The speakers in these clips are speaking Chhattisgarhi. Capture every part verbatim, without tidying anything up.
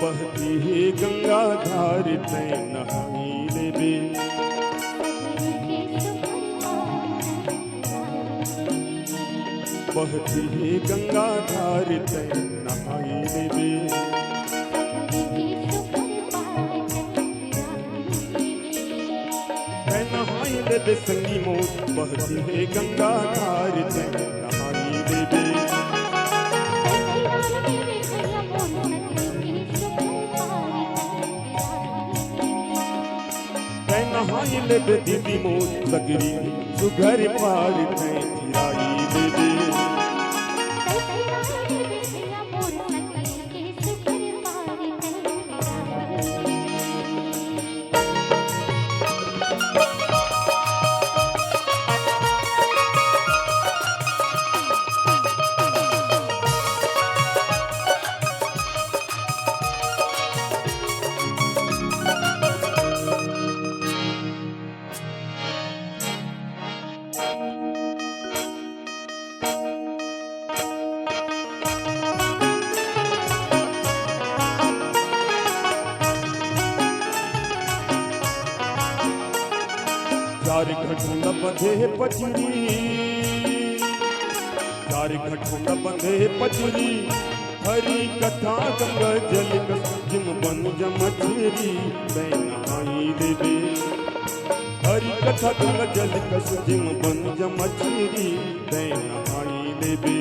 बहती हे गंगा धार तैं नहाई लेबे। बहती हे गंगा धार तैं नहाई लेबे। तैं नहाई लेबे संगी मोर, बहती हे गंगा धार तैं नहाई लेबे। तैं नहाई लेबे दीदी मोर, सगरी सुघर पार तैं फिराई लेबे। चार घटोंदा बंधे हे पचरी, चार घटोंदा बंधे हे पचरी, हरि कथा गंगा जल कस जिम बन जा मछरी, तैं नहाई लेबे। हरि कथा गंगा जल कस जिम बन जा मछरी, तैं नहाई लेबे।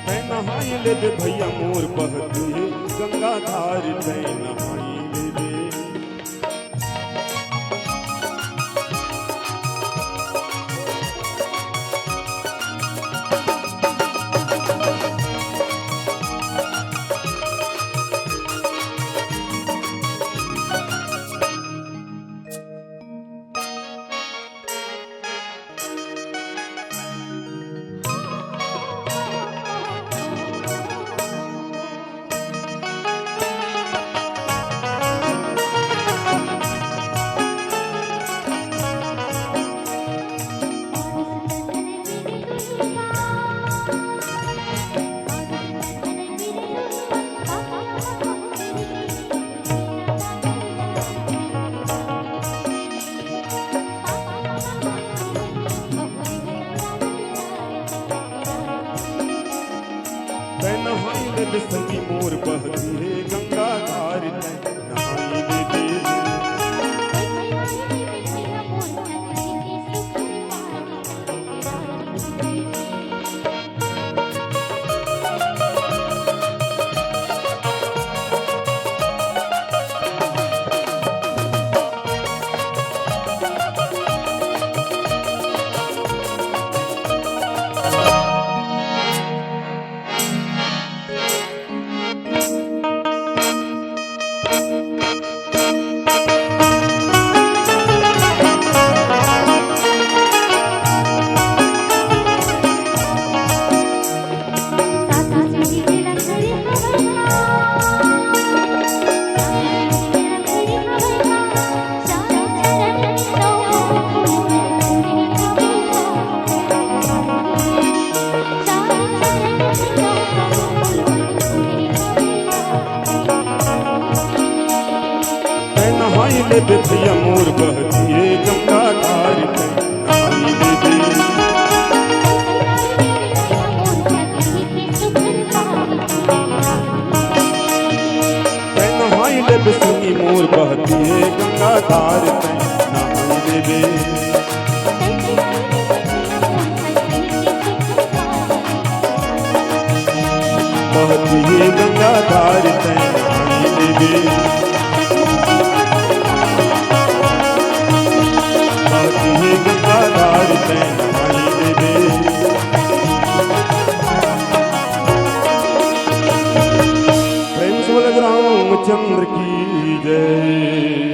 तैं नहाई लेबे भैया मोर, बहती हे गंगा धार तैं नहाई लेबे। तैं नहाई लेबे संगी मोर, बहती हे गंगा धार तैं नहाई लेबे। तैं नहाई लेबे भैया मोर, बहती हे गंगा धार तैं नहाई लेबे। तैं नहाई लेबे संगी मोर, बहती हे गंगा धार तैं नहाई लेबे। बहती हे गंगा धार तैं नहाई लेबे। बहती हे गंगा धार तैं नहाई लेबे। प्रेम से बोल रामचंद्र की जय।